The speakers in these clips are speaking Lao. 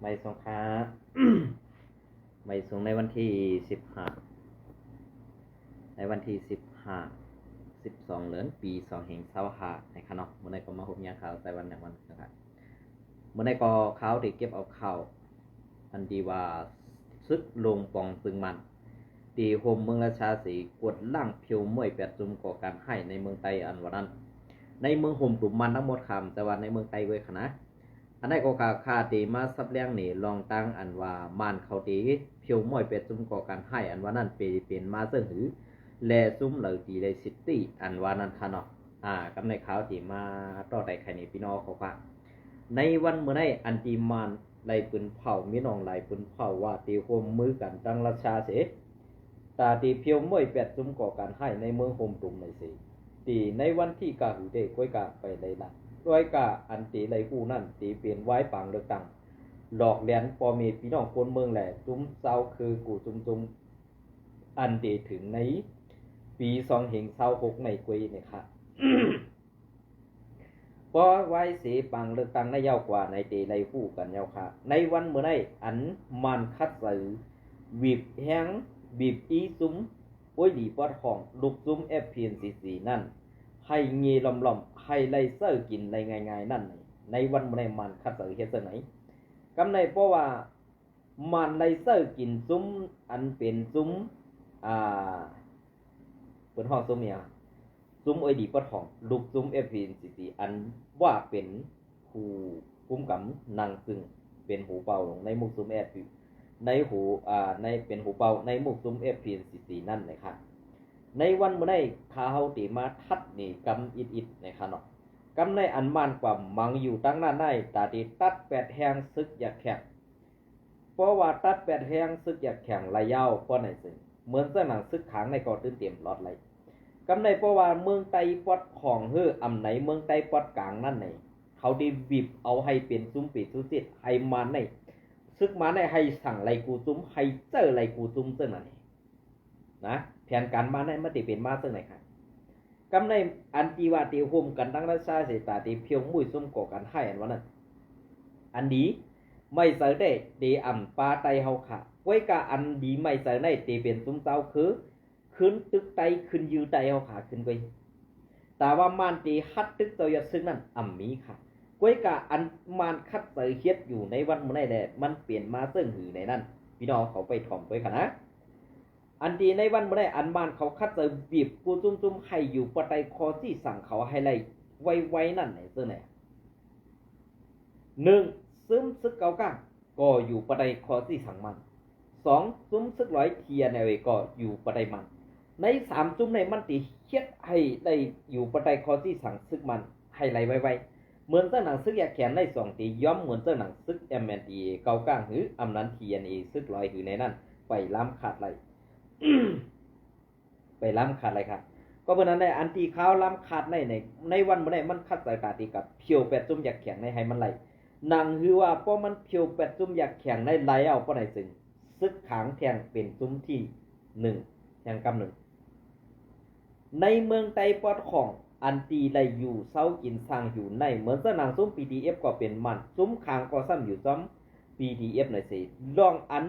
ໄໝ່ສອງ ຄ່າ ໄໝ່ສອງ ໃນວັນທີສິບຫ້າ ໃນວັນທີສິບຫ້າ ສິບສອງ ເດືອນ ປີສອງພັນຊາວຫ້າ ໃນຂະເນາະ. ມື້ໃດກໍມາພົບຍາມຂ່າວໃສ່ວັນແນວວັນນະຄັບ. ມື້ໃດກໍຂ່າວທີ່ເກັບເອົາຂ່າວ ອັນທີ່ວ່າ ຊຶກລົງປອງຕຶງມັນ ທີ່ໂຮມເມືອງລາຊາເສ ກວດລ້າງພຽວມ້ວຍແປດຊຸມກໍ່ການຮ້າຍໃນເມືອງໃຕ້ ອັນວ່ານັ້ນ ໃນເມືອງໂຮມຕຸມມັນທັງໝົດຄຳ ແຕ່ວ່າໃນເມືອງໃຕ້ເວີຍຄະນະ. ອັນໃດກໍຂ້າ ຂ້າທີ່ມາສັບແຫຼງນີ້ ລອງຕັ້ງອັນວ່າ ມານເຂົາທີ່ພຽວມ້ວຍແປດຊຸມກໍ່ການຮ້າຍ ອັນວ່ານັ້ນ ເປັນ ເປັນມາເຊິ່ງຫື ແລະ ຊຸມໃດທີ່ໄດ້ສິດທິ ອັນວ່ານັ້ນຄະເນາະ. ອາ ກຳໃນຂ່າວທີ່ມາຕໍ່ໄດ້ໄຂນີ້ ພີ່ນ້ອງເຂົາວ່າ ໃນວັນມື້ໃດ ອັນທີ່ມານຫຼາຍປຶ້ນເຜົ່າ ມີນ້ອງຫຼາຍປຶ້ນເຜົ່າວ່າ ທີ່ຮ່ວມມືກັນຕັ້ງລາຊາເສ ຕາທີ່ພຽວມ້ວຍແປດຊຸມກໍ່ການຮ້າຍໃນເມືອງໂຮມຕຸມໄດ້ເສ ທີ່ໃນວັນທີກາຫືເດ ກ້ອຍກາໄປໄດ້ລະ ດ້ວຍກາອັນທີ່ໄດ້ຮູ້ນັ້ນ ທີ່ເປັນວາຍປາງເລືອກຕັ້ງ ຫຼອກລຽນພໍ່ແມ່ພີ່ນ້ອງຄົນເມືອງ ແລະ ຊຸມຊາວເຄືອກູ່ຊຸມໆ ອັນທີ່ເຖິງໃນປີສອງເຮງຊາວຫົກໃນກ້ວຍນີ້ຄະ. ພໍວາຍເສປາງເລືອກຕັ້ງໃນຍາວກວ່າໃນເຕໄດ້ຮູ້ກັນຍາວຄະ ໃນວັນມື້ໃດ ອັນມານຄັດໃສ່ ບີບແຮງ ບີບອີຊຸມ ໂອ້ຍ ດີປອດຫ້ອງ ລູກຊຸມ ເອັຟພີເອັນຊີຊີ ນັ້ນ ໃຫ້ເງລອມໆ ໃຫ້ໄດ້ເຊີກິນໄດ້ງ່າຍໆ ນັ້ນ ໃນວັນມື້ໃດ ມານຄັດໃສ່ເຮັດຈັ່ງໃດ? ກຳໃດ ເພາະວ່າ ມັນໄດ້ເຊີກິນຊຸມ ອັນເປັນຊຸມ ອ່າ ເພິ່ນຮ້ອງຊຸມຫຍັງ ຊຸມໂອ້ຍດີປອດຫ້ອງ ລູກຊຸມ ເອັຟພີເອັນຊີຊີ ອັນວ່າເປັນຜູ້ກຸມກຳນັ່ງຊຶ່ງເປັນຫູເປົ່າໃນໝູ່ຊຸມ ເອັຟພີ ໃນຫູ ອ່າ ໃນ ເປັນຫູເປົ່າໃນໝູ່ຊຸມ ເອັຟພີເອັນຊີຊີ ນັ້ນນະຄະ. ໃນວັນມື້ໃດ ຂ້າເຮົາເຕມາທັດນີ້ກຳອິດໆ ນະຄະເນາະ. ກຳໃດ ອັນມານກວ່າມັງຢູ່ຕັ້ງນານໃນ ຕາເຕຕັດແປດແຮງ ຊຶກຢາກແຂງ ເພາະວ່າຕັດແປດແຮງ ຊຶກຢາກແຂງລະຍາວ ເພາະໃນເຊິ່ງ ເໝືອນເຊິ່ງໜັງຊຶກຂາງໃນກໍຕື່ນເຕັມຫຼອດໄຫຼ ກຳໃດ ເພາະວ່າເມືອງໃຕ້ປອດຂອງເຮີ ອຳໃນເມືອງໃຕ້ປອດກາງນັ້ນໃນ ເຂົາໄດ້ຫວິບເອົາໃຫ້ເປັນຊຸມເປນຊຸມຊິດ ໃຫ້ມານໃນ ຊຶກມານໃນ ໃຫ້ສັງໄຫຼກູຊຸມ ໃຫ້ເຈີໄຫຼກູຊຸມ ເຊິ່ງນັ້ນ ນະ ແຜນການມານໃນ ມັນໄດ້ເປັນມາເຊິ່ງໃດຄະ? ກຳໃດ ອັນທີ່ວ່າເຕໂຮມກັນຕັ້ງລາຊາເສຕາເຕພຽວມຸ້ຍຊຸມກໍ່ການຮ້າຍ ອັນວ່ານັ້ນ ອັນດີ ໄມ້ໃສ່ແຕ່ເຕອຳປາໄຕເຮົາຄະ ກ້ວຍກາອັນດີໄມ້ໃສ່ໃນເຕເປັນຊຸມເຈົ້າຄື ຂຶ້ນຕຶກໄຕ ຂຶ້ນຢືໄຕເຮົາຄະ ຂຶ້ນໄປ ຕາວ່າມານເຕຮັດຕຶກເຈົ້າຢາກຊຶກນັ້ນ ອຳມີຄະ ກ້ວຍກາອັນມານຄັດໃສ່ເຮັດຢູ່ໃນວັນມື້ໃດແລ ມັນເປັນມາເຊິ່ງຫືໃນນັ້ນ ພີ່ນ້ອງເຂົາໄປຖອມໄປຄະນະ. ອັນທີ່ໃນວັນມື້ໃດ ອັນມານເຂົາຄັດໃສ່ບີບກູຊຸມໆ ໃຫ້ຢູ່ພາຍໃຕ້ຂໍ້ຊີ້ສັ່ງເຂົາໃຫ້ໄດ້ໄວໆ ນັ້ນແຫຼະ ເຊິ່ງແຫຼະ ໜຶ່ງ ຊຸມຊຶກເກົາກ້າງກໍຢູ່ພາຍໃຕ້ຂໍ້ຊີ້ສັ່ງມັນ ສອງ ຊຸມຊຶກລອຍ ທີເອັນເອ ກໍຢູ່ພາຍໃຕ້ມັນ ໃນສາມຊຸມໃນມັນຕິເຮັດໃຫ້ໄດ້ຢູ່ພາຍໃຕ້ຂໍ້ຊີ້ສັ່ງຊຶກມັນໃຫ້ໄດ້ໄວໆ ເໝືອນເຊິ່ງໜັງຊຶກຢາກແຂງໃນສອງຕີ ຍ່ອມເໝືອນເຊິ່ງໜັງຊຶກ ເອັມເອັນທີເອ ເກົາກ້າງ ຫຼື ອຳນັ້ນ ທີເອັນເອ ຊຶກລອຍ ຫຼື ໃນນັ້ນ ໄປລຳຂາດໄຫຼ ໄປລຳຂາດໄຫຼຄະ ກໍເພາະນັ້ນແຫຼະ ອັນທີ່ຂ່າວລຳຂາດໃນ ໃນ ໃນວັນມື້ໃດ ມັນຂັດໃຈຕາຕີກັບພຽວແປດຊຸມຢາກແຂງໃນໃຫ້ມັນໄຫຼ ໜັງຄືວ່າ ເພາະມັນພຽວແປດຊຸມຢາກແຂງໃນໄຫຼເອົາ ເພາະໃນເຊິ່ງ ຊຶກຂາງແທ່ງເປັນຊຸມທີໜຶ່ງ ແທ່ງກຳໜຶ່ງ ໃນເມືອງໃຕ້ປອດຂອງ ອັນທີ່ໄດ້ຢູ່ເຊົາກິນສ້າງຢູ່ໃນ ເໝືອນເຊິ່ງໜັງຊຸມ ພີທີເອັຟ ກໍເປັນມັນ ຊຸມຂາງກໍຊ້ຳຢູ່ຊ້ຳ ພີທີເອັຟ ໃນເສ ລອງອັນ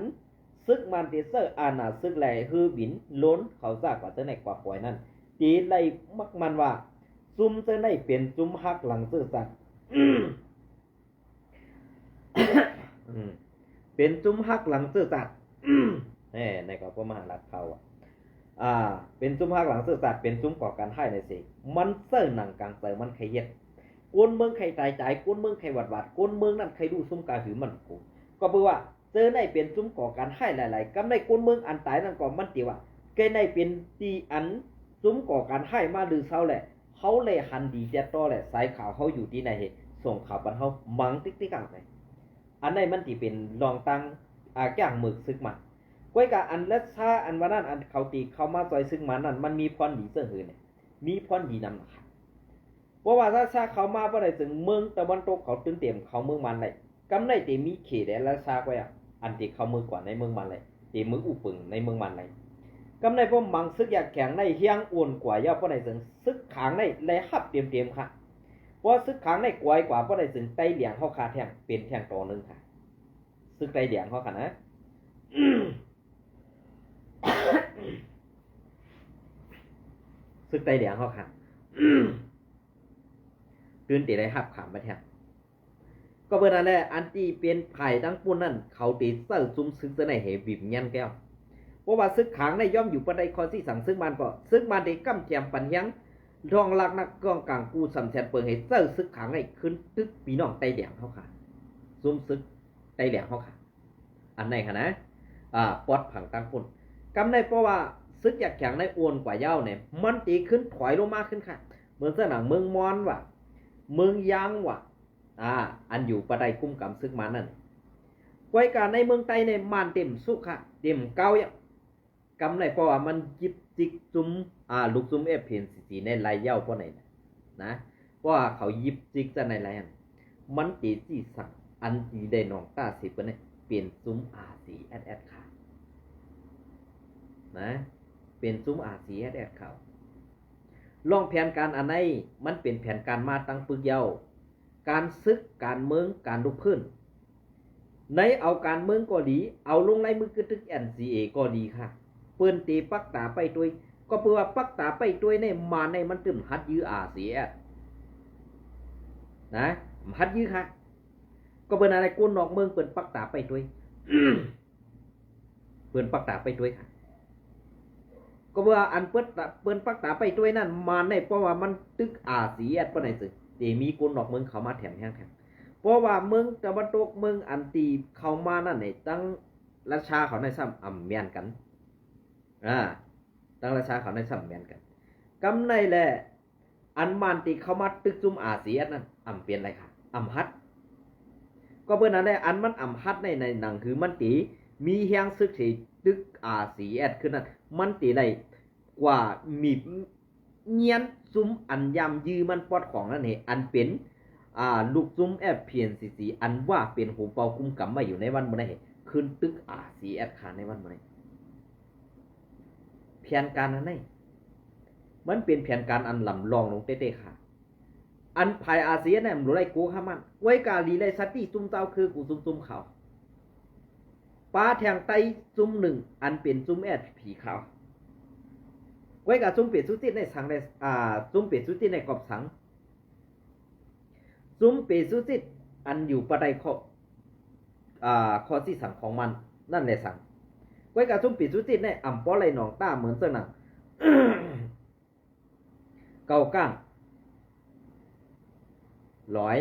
ຊຶກມັນເຕເຊີອານາຊຶກແລເຮືອບິນໂລນເຂົາຈາກວ່າເຈົ້າໃນກວ່າຄວາຍນັ້ນ ເຕໄດ້ມັກມັນວ່າ ຊຸມເຈົ້າໃນເປັນຊຸມຫັກຫຼັງເຊີຊາດ ເປັນຊຸມຫັກຫຼັງເຊີຊາດ ແນ່ ໃນກໍພວກມະຫາລັດເຂົາ ອ່າ ເປັນຊຸມຫັກຫຼັງເຊີຊາດ ເປັນຊຸມກໍ່ການຮ້າຍໃນເສ ມັນເຊີໜັງກາງໃຈມັນໃຄເຮັດ ຄົນເມືອງໃຄຕາຍຕາຍ ຄົນເມືອງໃຄຫວັດຫວັດ ຄົນເມືອງນັ້ນໃຄດູຊຸມກາຫືມັນໂກ ກໍເພາະວ່າ ເຈີໃນເປັນຊຸມກໍ່ການຮ້າຍຫຼາຍໆ ກຳໃນຄົນເມືອງອັນຕາຍນັ້ນກໍມັນຕິວ່າ ແກ່ໃນເປັນທີ່ອັນຊຸມກໍ່ການຮ້າຍມາຫຼືເຊົາແຫຼະ ເຮົາແລຫັນດີແຈດຕໍ່ແຫຼະ ສາຍຂ່າວເຮົາຢູ່ທີ່ໃນເຮັດ ສົ່ງຂ່າວປັນເຮົາມັງຕິກໆ ອາໄປ ອັນໃດມັນຕິເປັນລອງຕັ້ງ ອາ ກາງເມືອງຊຶກມັນ ກ້ວຍກາອັນລັດຊາ ອັນວ່ານັ້ນ ອັນເຂົາຕິເຂົ້າມາຊ່ອຍຊຶກມັນນັ້ນ ມັນມີພອນດີເຊິ່ງຫືແນ່ ມີພອນດີນຳນະຄະ ເພາະວ່າລາຊາເຂົ້າມາບໍ່ໄດ້ເຊິ່ງເມືອງຕາເວັນຕົກເຂົາຕື່ນເຕັມເຂົ້າເມືອງມັນໄດ້ ກຳໃນເຕມີເຂດແດນລາຊາກວ່າ ອັນເຕເຂົ້າເມືອງກວ່າໃນເມືອງມັນໄດ້ ເຕເມືອງອູເປິງໃນເມືອງມັນໄດ້ ກຳໃນພວກມັງຊຶກຢາກແຂງໃນຮຽງໂອນກວ່າຍາວບໍ່ໄດ້ເຊິ່ງ ຊຶກຂາງໃນໄດ້ຮັບເຕັມໆ ຄະ ເພາະຊຶກຂາງໃນກວາຍກວ່າບໍ່ໄດ້ເຊິ່ງ ໄຕ້ຫຼຽງເຮົາຄາແທ່ງເປັນແທ່ງຕໍ່ໜຶ່ງ ຄະ ສຶກໄຕ້ແດງເຮົາຫັ້ນນະ ສຶກໄຕ້ແດງເຮົາຫັ້ນ ຕື່ນເຕໄດ້ຮັບຂາມມາແທ້. ກໍເບີນັ້ນແຫຼະ ອັນທີ່ເປັນຝ່າຍທາງປຸ້ນນັ້ນ ເຂົາເຕໃຊ້ຊຸມສຶກຈະໄດ້ໃຫ້ບີບແຍງແກ້ວ ເພາະວ່າສຶກຂາງໄດ້ຍອມຢູ່ພາຍໃຕ້ຂໍ້ຊີ້ສັ່ງ ສຶກມານກໍ ຊຶກມານໄດ້ກຳແກມປັນແຮງ ລອງລັກນັກກອງກາງກູ້ສຳແສນເປີງ ໃຫ້ເຈົ້າຊຶກຂາງໃຫ້ຂຶ້ນຕຶກພີ່ນ້ອງໄຕ້ແດງເຮົາຄ່ະ ຊຸມຊຶກໄຕ້ແດງເຮົາຄ່ະ ອັນໃດຫັ້ນນະ ອາ ປອດຜັງຕັ້ງພຸ້ນ ກຳໃດ ເພາະວ່າຊຶກຢາກແຂງໃນໂອນກວ່າເຍົານີ້ ມັນຕີຂຶ້ນຖອຍລົງມາຂຶ້ນຄ່ະ ເໝືອນເຊິ່ງໜັງເມືອງມອນວ່າ ເມືອງຢາງວ່າ ອາ ອັນຢູ່ພາຍໃຕ້ກຸມກຳຊຶກມານນັ້ນ ກວຍກາໃນເມືອງໃຕ້ນີ້ ມານເຕັມສຸກຄ່ະ ເຕັມເກົ້າ ກຳໃດ ເພາະວ່າມັນຢິບຈິກຈຸ້ມ ອາ ລູກຈຸ້ມ ເອັຟພີເອັນຊີຈີ ໃນໄລເຍົາພວກໃດນະ ນະ ເພາະວ່າເຂົາຢິບຈິກຈາກໃນໄລຫັ້ນ ມັນເຕຈີ່ສັງ ອັນຕີໄດ້ໜອງຕາເສເປີນນີ້ ເປັນຈຸ້ມ ອາຊີເອັສເອັສ ຄ່ະ ນະ ເປັນຈຸ້ມ ອາຊີເອັສເອັສ ເຂົາ ລອງແຜນການອັນໃດ ມັນເປັນແຜນການມາຕັ້ງປຶກເຍົາ ການຊຶກ ການເມືອງ ການລຸກພື້ນ ໃນເອົາການເມືອງກໍດີ ເອົາລົງລາຍມືກຶດຕຶກ ເອັນຊີເອ ກໍດີຄ່ະ ເປີນເຕປັກຕາໄປຕົວຍ ກໍເພື່ອວ່າປັກຕາໄປຕົວຍໃນມານໃນມັນຕື່ມຫັດຢື້ອາຊີເອັສ ນະ ຫັດຢື້ຄ່ະ ກໍເບີນັ້ນແຫຼະ ຄົນນອກເມືອງເປີນປັກຕາໄປຕົວຍ ເປີນປັກຕາໄປຕົວຍຄ່ະ ກໍເບີອັນເປີນ ເປີນປັກຕາໄປຕົວຍນັ້ນ ມານໃນ ເພາະວ່າມັນຕຶກ ອາຊີເອັສ ປານໃດ ເຕີມີຄົນນອກເມືອງເຂົ້າມາແຖມແຮງແທ້ ເພາະວ່າເມືອງຕາເວັນຕົກ ເມືອງອັນຕີເຂົ້າມານັ້ນໃນ ທັງຣັດຊາເຂົາໃນຊ້ຳອຳແມ່ນກັນ ອາ ທັງຣັດຊາເຂົາໃນຊ້ຳແມ່ນກັນ ກຳໃດແຫຼະ ອັນມານທີ່ເຂົ້າມາຕຶກຈຸ້ມ ອາຊີເອັສ ນັ້ນ ອຳເປັນໄລຄ່ະ ອຳຫັດ ກໍເບີນັ້ນແຫຼະ ອັນມັນອຳຫັດໃນ ໃນໜັງ ຄືມັນຕີມີແຮງຊຶກທີ່ຕຶກ ອາຊີເອັສ ຂຶ້ນນັ້ນ ມັນຕີໄດ້ກວ່າມີບ ຍຽນ ຊຸມອັນຢ້ຳຢື້ມັນປອດຂອງນັ້ນເຫ ອັນເປັນ ອາ ລູກຈຸ້ມ ເອັຟພີເອັນຊີຈີ ອັນວ່າເປັນຫົວເປົ່າກຸມກຳໄວ້ຢູ່ໃນວັນມື້ໃດ ຂຶ້ນຕຶກ ອາຊີເອັສ ຄ່ະ ໃນວັນມື້ໃດ ແຜນການອັນໃດ ມັນເປັນແຜນການອັນລຳລອງລົງເຕໆ ຄ່ະ ອັນຝ່າຍອາຊີເອັສ ນັ້ນບໍ່ໄດ້ໂກງຫາມັນ ກວຍກາລີໄລສະຕິ ຊຸມເຈົ້າຄືກູຊຸມໆ ເຂົາ ປາແທງໃຕ້ຊຸມໜຶ່ງ ອັນເປັນຊຸມ ເອັສພີ ເຂົາ ກວຍກາຊຸມເປຊູຈິດໃນສັງໄດ້ ອາ ຊຸມເປຊູຈິດໃນກອບສັງ ຊຸມເປຊູຈິດ ອັນຢູ່ພາຍໃຕ້ຂໍ້ ອາ ຂໍ້ຊີ້ສັ່ງຂອງມັນນັ້ນແຫຼະສັງ ກວຍກາຊຸມເປຊູຈິດໃນອຳບໍ່ໄລໜອງຕາ ເໝືອນເຊິ່ງໜັງ ເກົາກ້າງ ຫຼອຍ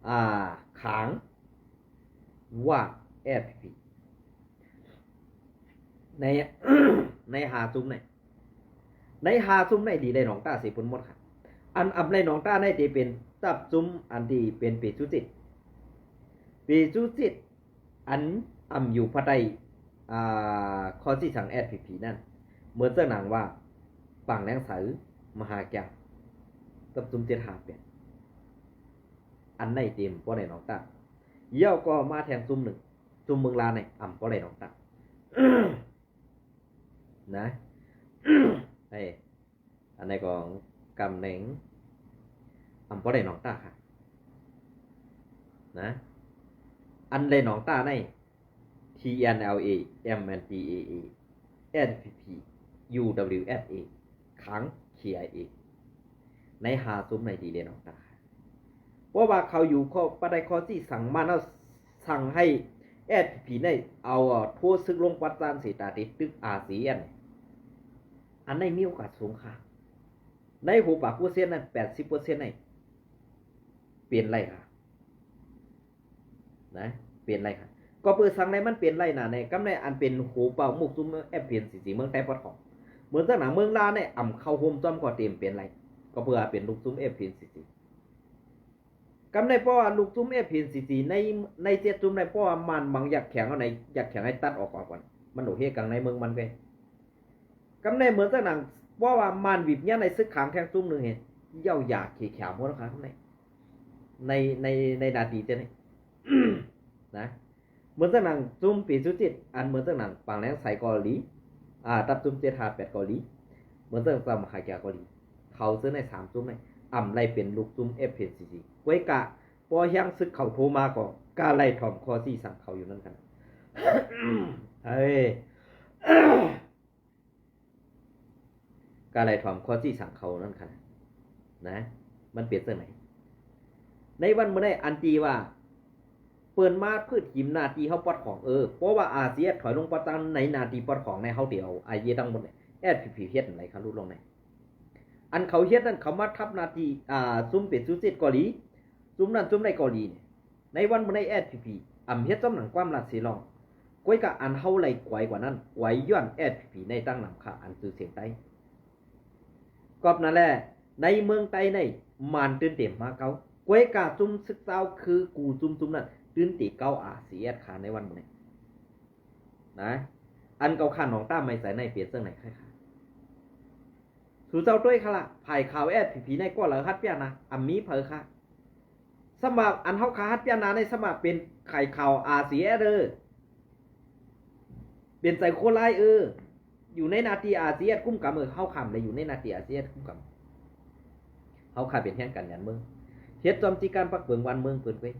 ອາ ຂາງ ວ່າ ເອັສພີ ໃນ ໃນຫ້າຊຸມໃນ ໃນຫ້າຊຸມໃນດີໄລໜອງຕາເສເພິ່ນໝົດຄ່ະ ອັນອຳໄລໜອງຕາໃນທີ່ເປັນຕັບຊຸມ ອັນທີ່ເປັນເປຊູຈິດ ເປຊູຈິດ ອັນອຳຢູ່ພາຍໃຕ້ ອາ ຂໍ້ຊີ້ສັ່ງ ເອັສພີພີ ນັ້ນ ເໝືອນເຊິ່ງໜັງວ່າ ປາງແລງໃສ ມະຫາແກ້ວ ກັບຊຸມເຈັດຫ້າແປດ ອັນໃນເຕັມບໍ່ໄດ້ໜອງຕາ ແລ້ວກໍມາແທງຊຸມໜຶ່ງ ຊຸມເມືອງລາໃນ ອຳບໍ່ໄດ້ໜອງຕາ ນະ ເອີ ອັນໃດຂອງກຳແໜງ ອຳບໍ່ໄດ້ໜອງຕາຄ່ະ ນະ ອັນໄດ້ໜອງຕາໃນ ທີເອັນແອລເອ ເອັມເອັນທີເອເອ ເອັສພີພີ ຢູດັບເບິນຢູເອັສເອ ຂັງ ທີໄອເອ ໃນຫ້າຊຸມໃນທີ່ເລນອອກຕາ ເພາະວ່າເຂົາຢູ່ຂໍ້ ພາຍໃຕ້ຂໍ້ຊີ້ສັ່ງມາແລ້ວ ສັ່ງໃຫ້ ເອັສພີພີ ໄດ້ເອົາໂທດຊຶກລົງປະຈານເສຕາຕິດຕຶກ ອາຊີເອັສ ອັນໃດມີໂອກາດສູງຄ່ະ ໃນຫົວປາກເປີເຊັນນັ້ນ ແປດສິບເປີເຊັນໃນ ເປັນໄລຄ່ະ ນະ ເປັນໄລຄ່ະ ກໍເປີດສັງໃນມັນເປັນໄລນະ ໃນກຳໃນອັນເປັນຫົວເປົ່າໝູ່ຊຸມ ເອັຟພີເອັນຊີຈີ ເມືອງໃຕ້ປອດຂອງ ເໝືອນເຊິ່ງໜັງເມືອງລາໃນ ອຳເຂົ້າໂຮມຈ້ອມກໍເຕັມເປັນໄລ ກໍເພື່ອເປັນລູກຊຸມ ເອັຟພີເອັນຊີຈີ ກຳໃນ ເພາະວ່າລູກຊຸມ ເອັຟພີເອັນຊີຈີ ໃນ ໃນເຈັດຊຸມໃນ ເພາະວ່າມັນມັງຢາກແຂງເຮົາໃນ ຢາກແຂງໃຫ້ຕັດອອກກ່ອນ ມັນໂອເຄກັງໃນເມືອງມັນເວີຍ ກຳໃນເໝືອນເຊິ່ງໜັງ ເພາະວ່າມັນຫວິບຍາໃນຊຶກຂາງແທງຊຸມໜຶ່ງເຫັນ ເຈົ້າຢາກເຂຂຽວໝົດແລ້ວຄ່ະ ໃນ ໃນ ໃນ ໃນນາທີເຈົ້ານີ້ ນະ ເໝືອນເຊິ່ງໜັງຊຸມເປຊູຈິດ ອັນເໝືອນເຊິ່ງໜັງປາງແລງໃສກໍດີ ອາ ຕັບຊຸມເຈັດຫ້າແປດກໍດີ ເໝືອນເຊິ່ງຕຳຫາກຽກໍດີ ເຂົາເຊິ່ງໃນສາມຊຸມໃນ ອຳໄລເປັນລູກຊຸມ ເອັຟພີເອັນຊີຈີ ກວຍກະ ພໍແຮງສຶກເຂົາໂທມາກໍ ກະໄລ່ຖ່ອມຂໍ້ຊີ້ສັ່ງເຂົາຢູ່ນັ້ນຫັ້ນ ເອີ ກະໄລ່ຖ່ອມຂໍ້ຊີ້ສັ່ງເຂົານັ້ນຫັ້ນນະ ມັນເປັນຈັ່ງໃດ? ໃນວັນມື້ໃດອັນທີ່ວ່າ ເພິ່ນມາພືດຫິມໜ້າທີ່ເຮົາປອດຂອງ ເອີ ເພາະວ່າອາຊີເອັສຖອຍລົງປະຕານໃນໜ້າທີ່ປອດຂອງໃນ ເຮົາຊິເອົາອາເຢຍທັງໝົດ ແອັດພີພີເຮັດອັນໃດຄະລຸດລົງໃນ ອັນເຂົາເຮັດນັ້ນ ເຂົາມາທັບໜ້າທີ່ ອ່າ ຊຸມເປັນຊຸເຈັດກໍດີ ຊຸມນັ້ນຊຸມໃດກໍດີ ໃນວັນມື້ໃນ ແອັດພີພີ ອຳເຮັດຊ່ອມໜັງຄວາມລັດເສລອງ ກ້ວຍກະອັນເຮົາໄລ່ກວາຍກວ່ານັ້ນ ກວາຍຍ້ອນ ແອັດພີພີ ໃນຕັ້ງນຳຄະອັນຊື່ສຽງໃຕ້ ກອບນັ້ນແຫຼະ ໃນເມືອງໃຕ້ໃນ ມານຕື່ນເຕັມມາເກົ້າ ກ້ວຍກະຊຸມຊຶກເຈົ້າຄືກູຊຸມໆນັ້ນ ຕື່ນເຕເກົ້າ ອາຊີເອັສ ຄະໃນວັນມື້ໃນ ນະ ອັນເຂົາຄານອງຕາໄມໃສໃນເປັນຈັ່ງໃດຄະ ສູເຈົ້າຕົວເອງຄະລະ ຝ່າຍຂ່າວ ແອັດພີພີ ໃນກໍລະຫັດປຽນນະ ອຳມີໃຜຄະ ສຳລັບອັນເຮົາຄາຫັດປຽນນະໃນ ສຳລັບເປັນຝ່າຍຂ່າວ ອາຊີເອັສ ເອີ ເປັນໃຈໂຄລາຍ ເອີ ຢູ່ໃນໜ້າທີ່ ອາຊີເອັສ ກຸ້ມກຳ ເອີ ເຮົາຄາບໍ່ໄດ້ຢູ່ໃນໜ້າທີ່ ອາຊີເອັສ ກຸ້ມກຳ ເຮົາຄາເປັນແຮງການຍານເມືອງ ເຮັດຈອມຈີການປັກເບິ່ງວານເມືອງເພິ່ນເວີຍ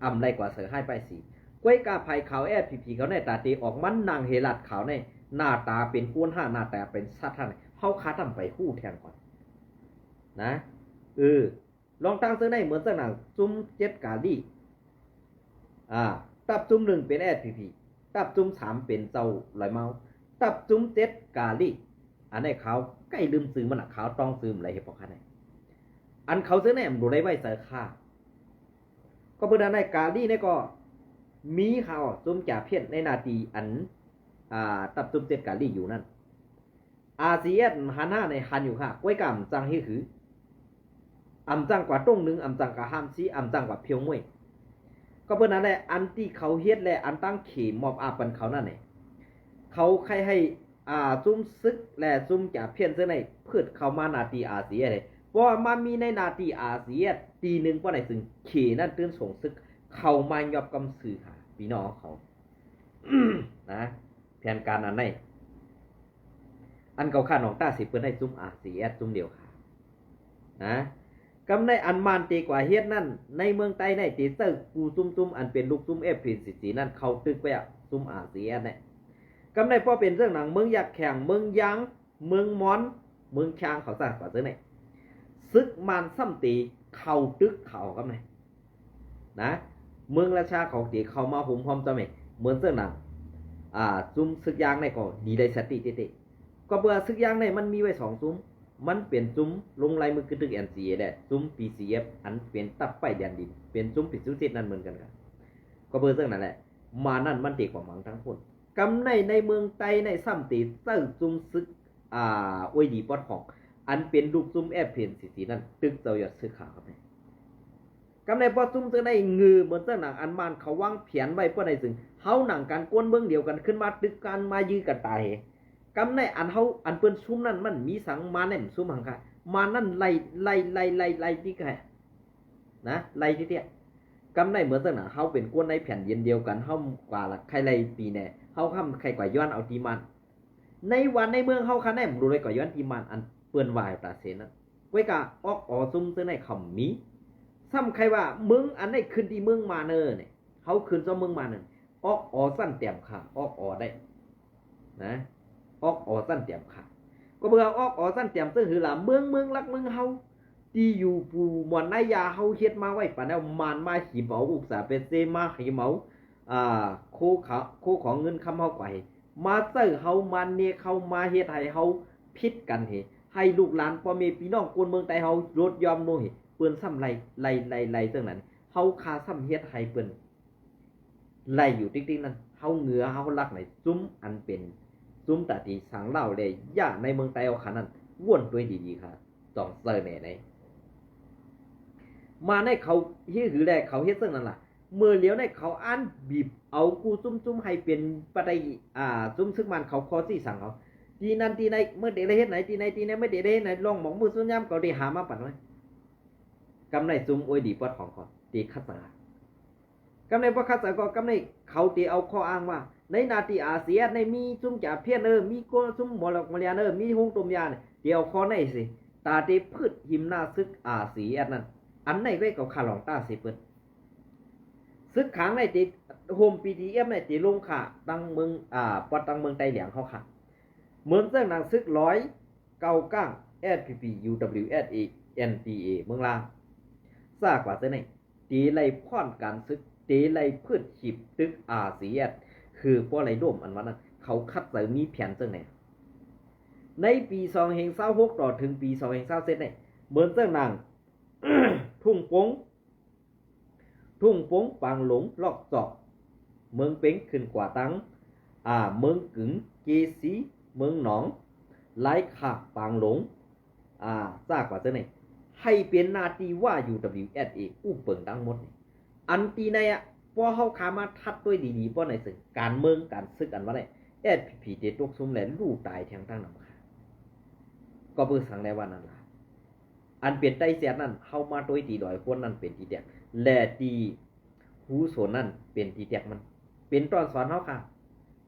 ອຳໄລ່ກວາດໃສ່ຮ້າຍປ້າຍສີ ກ້ວຍກະຝ່າຍຂ່າວ ແອັດພີພີ ເຂົາໃນຕາເຕອອກມານັ່ງເຮລາດຂາວໃນ ໜ້າຕາເປັນໂກນຫ້າ ໜ້າຕາເປັນສັດຫັ້ນ ເຮົາຄາຕ້ອງໄປຮູ້ແທງກ່ອນນະ ເອີ ລອງຕັ້ງເຊິ່ງໃນເໝືອນເຊິ່ງໜັງ ຊຸມເຈັດກາລີ ອ່າ ຕັບຊຸມໜຶ່ງເປັນ ແອັດພີພີ ຕັບຊຸມສາມເປັນເຈົ້າລອຍເມົາ ຕັບຊຸມເຈັດກາລີ ອັນໃນຂາວໃກ້ລືມຊື່ມັນນະ ຂາວຕ້ອງຊື່ມັນໄດ້ເຮັດພວກຂ້າໃນ ອັນເຂົາເຊິ່ງໃນອຳບໍ່ໄດ້ໄວ້ໃຈຄະ ກໍເບິ່ງອັນໃນກາລີໃນກໍມີຂ່າວຊຸມຈາພຽນໃນໜ້າທີ່ອັນ ອ່າ ຕັບຊຸມເຈັດກາລີຢູ່ນັ້ນ ອາຊີເອັສ ຫັ້ນນະໃນຫັ້ນຢູ່ຄະ ກ້ວຍກະອຳຈັ່ງເຮັດຄື ອຳຈັ່ງກວ່າຕົງໜຶ່ງ ອຳຈັ່ງກວ່າຫ້າມຊີ ອຳຈັ່ງກວ່າພຽວມວຍ ກໍເບິ່ງອັນໃດ ອັນທີ່ເຂົາເຮັດ ແລະ ອັນຕັ້ງເຂມອບອາບປັນເຂົານັ້ນແຫຼະ ເຂົາໃຄ່ໃຫ້ ອ່າ ຊຸມຊຶກ ແລະ ຊຸມຈາພຽນເຊິ່ງໃນ ເພິດເຂົ້າມາໜ້າທີ່ ອາຊີເອັສ ເພາະວ່າມາມີໃນໜ້າທີ່ ອາຊີເອັສ ຕີໜຶ່ງ ປານໃດເຊິ່ງເຂນັ້ນຕື່ນສົ່ງຊຶກເຂົ້າມາຍອບກຳຊື່ຫາພີ່ນ້ອງເຂົາ ນະ ແຜນການອັນໃດ ອັນເຂົາຄານອງຕາຊິເປີດໃຫ້ຊຸມ ອາຊີເອັສ ຊຸມດຽວຄະ ນະ ກຳໃນອັນມານເຕກວ່າເຮັດນັ້ນ ໃນເມືອງໃຕ້ໃນເຕເຈີກູຊຸມໆ ອັນເປັນລູກຊຸມ ເອັຟເອັຟຊີຊີ ນັ້ນ ເຂົາຕຶກໄປອະ ຊຸມ ອາຊີເອັສ ໃນ ກຳໃນພໍເປັນເຊິ່ງໜັງ ເມືອງຢາກແຂງ ເມືອງຢາງ ເມືອງມອນ ເມືອງຄຽງ ເຂົາສ້າງກວ່າເຊິ່ງໃນ ຊຶກມານຊ້ຳເຕເຂົ້າຕຶກເຂົາກຳໃນ ນະ ເມືອງລາຊາເຂົາເຕເຂົ້າມາໂຮມພ້ອມຈຳໃນ ເໝືອນເຊິ່ງໜັງ ອ່າ ຊຸມຊຶກຢາງໃນກໍດີໄດ້ສະຕິເຕໆ ກໍເພື່ອຊຶກຢາງໃນມັນມີໄວ້ສອງຊຸມ ມັນເປັນຊຸມລົງລາຍມືກຶກຕຶກ ເອັນຊີເອ ແລະ ຊຸມ ປີຊີເອັຟ ອັນເປັນຕັບໄປແດນດິນ ເປັນຊຸມເປັນຊຸມເຈັດນັ້ນເໝືອນກັນ ກໍເບິ່ງເຊິ່ງນັ້ນແຫຼະ ມານັ້ນມັນເຕກວ່າມັງທັງຄົນ ກຳໃນໃນເມືອງໃຕ້ໃນຊ້ຳເຕເຈີຊຸມຊຶກ ອ່າ ໂອຍດີປອດຂອງ ອັນເປັນລູກຊຸມ ເອັຟເອັຟຊີຊີ ນັ້ນ ຕຶກເຈົ້າຍອດຊຶກຂາວ ກຳໃນ ກຳໃນພໍຊຸມເຊິ່ງໃນງື ເໝືອນເຊິ່ງໜັງ ອັນມານເຂົາວາງແຜນໄວ້ປານໃດເຊິ່ງ ເຮົາໜັງກັນກວນເບິ່ງດຽວກັນຂຶ້ນມາຕຶກກັນມາຢື້ກັນຕາຍ ກຳໃນອັນເຮົາ ອັນເພິ່ນຊຸມນັ້ນມັນມີສັງ ມາແນມຊຸມຫັງກະ ມານັ້ນໄລ່ ໄລ່ ໄລ່ ໄລ່ ໄລ່ຕິກະ ນະ ໄລ່ຕິເຕຍ ກຳໃນເໝືອນເຊິ່ງໜັງ ເຮົາເປັນກວນໃນແຜ່ນດິນດຽວກັນ ເຮົາກວ່າລະໄຄໄລ່ຕີແນ່ ເຮົາຄຳໄຄກວ່າຍ້ອນເອົາຕີມານ ໃນວັນໃນເມືອງເຮົາຄະແນມ ບໍ່ໄດ້ກໍຍ້ອນທີ່ມານ ອັນເພິ່ນວ່າຕາເສນນັ້ນ ກ້ວຍກະອອກອໍຊຸມເຊິ່ງໃນຄຳມີ ຊ້ຳໃຄວ່າເມືອງອັນໃດຂຶ້ນທີ່ເມືອງມາເນີ ເຮົາຂຶ້ນຊອມເມືອງມາເນີ ອອກອໍຊັ້ນແຕມຂາ ອອກອໍໄດ້ ນະ ອອກອໍຊັ້ນແຕມຂາ ກໍເມື່ອອອກອໍຊັ້ນແຕມເຊິ່ງຄືລາ ເມືອງ ເມືອງຫຼັກເມືອງເຮົາ ທີ່ຢູ່ພູມອນນາຍາ ເຮົາເຮັດມາໄວ້ປານແລ້ວ ມານມາຫິມເອົາ ອຸກສາເປເຊ ມາຫິມເອົາ ອ່າ ໂຄຂະ ໂຄຂອງເງິນຄຳເຮົາໄປ ມາໃຊ້ເຮົາ ມາເນກເຮົາ ມາເຮັດໃຫ້ເຮົາຜິດກັນເຫ ໃຫ້ລູກຫຼານພໍ່ແມ່ພີ່ນ້ອງຄົນເມືອງໃຕ້ເຮົາຫຼຸດຢ່ອມລົງເຫ ເພິ່ນຊ້ຳໄລ່ ໄລ່ ໄລ່ ໄລ່ຈັ່ງນັ້ນ ເຮົາຄາຊ້ຳເຮັດໃຫ້ເພິ່ນໄລ່ຢູ່ຕິກໆນັ້ນ ເຮົາເງືອເຮົາລັກໃນຊຸມອັນເປັນ ຊຸມຕາທີ່ສັງລາວ ແລະ ຢ່າໃນເມືອງໃຕ້ເຮົາຂະນັ້ນ ວົນຕົວດີໆ ຂະ ຕ້ອງໃສ່ແນ່ໃນ ມາໃນເຂົາເຮັດ ຫຼື ແລ ເຂົາເຮັດຈັ່ງນັ້ນລະ ເມື່ອຫຼຽວໃນເຂົາອັນບີບເອົາກູຊຸມໆ ໃຫ້ເປັນປະໄຕ ອ່າ ຊຸມຊຶກມານເຂົາຂໍຊີ້ສັ່ງເຮົາ ທີ່ນັ້ນທີ່ໃນ ເມື່ອເດລະເຮັດໃນ ທີ່ໃນທີ່ໃນ ເມື່ອເດລະເຮັດໃນ ລອງໝອກມືສຸນຍາມເຂົາໄດ້ຫາມາປັນໄວ້ ກຳໃນຊຸມໂອຍດີປອດຂອງເຂົາເຕຂັດສາ ກຳໃນບໍ່ຂັດສາ ກໍກຳໃນເຂົາເຕເອົາຂໍ້ອ້າງວ່າ ໃນໜ້າທີ່ ອາຊີເອັສ ໃນມີຊຸມຈາພຽນເອີ ມີໂກຊຸມໝໍລັກໝໍລຽນເອີ ມີໂຮງຕົ້ມຢາ ເຕເອົາຂໍ້ໃນຊິ ຕາເຕພືດຫິມໜ້າຊຶກ ອາຊີເອັສ ນັ້ນ ອັນໃນເວກເຂົາຂ້າລອງຕ້າເສເປີດ ຊຶກຂາງໃນຕິ ໂຮມ ບີທີເອັມ ໃນຕິລົງຂ້າຕັ້ງເມືອງ ອາ ປອດຕັ້ງເມືອງໄຕ້ຫຼຽງເຮົາຂ້າ ເໝືອນເຊິ່ງນາງຊຶກລອຍ ເກົາກ້າງ ເອສພີພີ ຢູດັບເບິນຢູເອສເອ ເອັນທີເອ ເມືອງລາ ຊາກວ່າເຊິ່ງໃນ ເຕໄລພອນການຊຶກ ເຕໄລພືດຫີບຕຶກ ອາຊີເອສ ຄືບໍ່ໄດ້ລົມອັນວ່ານັ້ນ ເຂົາຄັດໃຈມີແຜນເຊິ່ງໃນ ໃນປີສອງພັນຊາວຫົກຕໍ່ເຖິງປີສອງພັນຊາວເຈັດໃນ ເໝືອນເຊິ່ງນາງ ທຸ່ງປົງ ທຸ່ງປົງ ປາງຫຼົງ ລອກຈອກ ເມືອງເປັງ ຂຶ້ນກວ່າຕັງ ອາ ເມືອງກຶງ ເຈຊີ ເມືອງໜອງ ລາຍຄາ ປາງຫຼົງ ອາ ຊາກວ່າເຊິ່ງໃນ ໃຫ້ເປັນໜ້າທີ່ວ່າ ຢູດັບເບິນຢູເອສເອ ອຸບເປິງທັງໝົດນີ້ ອັນທີ່ໃນອະ ພໍເຮົາຂ້າມາທັດດ້ວຍດີໆ ບໍ່ໃນເຊິ່ງການເມືອງການຊຶກອັນວ່າໃນ ເອສພີພີ ເຕຕົກຊຸມ ແລະ ລູກຕາຍແທງທັງນຳຄ່າ ກໍເພື່ອສັງແລວ່ານັ້ນລະ ອັນເປັນໄຕ້ແຊດນັ້ນ ເຮົາມາໂຕຍຕີດອຍຄົນນັ້ນເປັນທີ່ແຕກ ແລະ ຕີຫູໂສນນັ້ນເປັນທີ່ແຕກ ມັນເປັນຕອນສອນເຮົາຄ່າ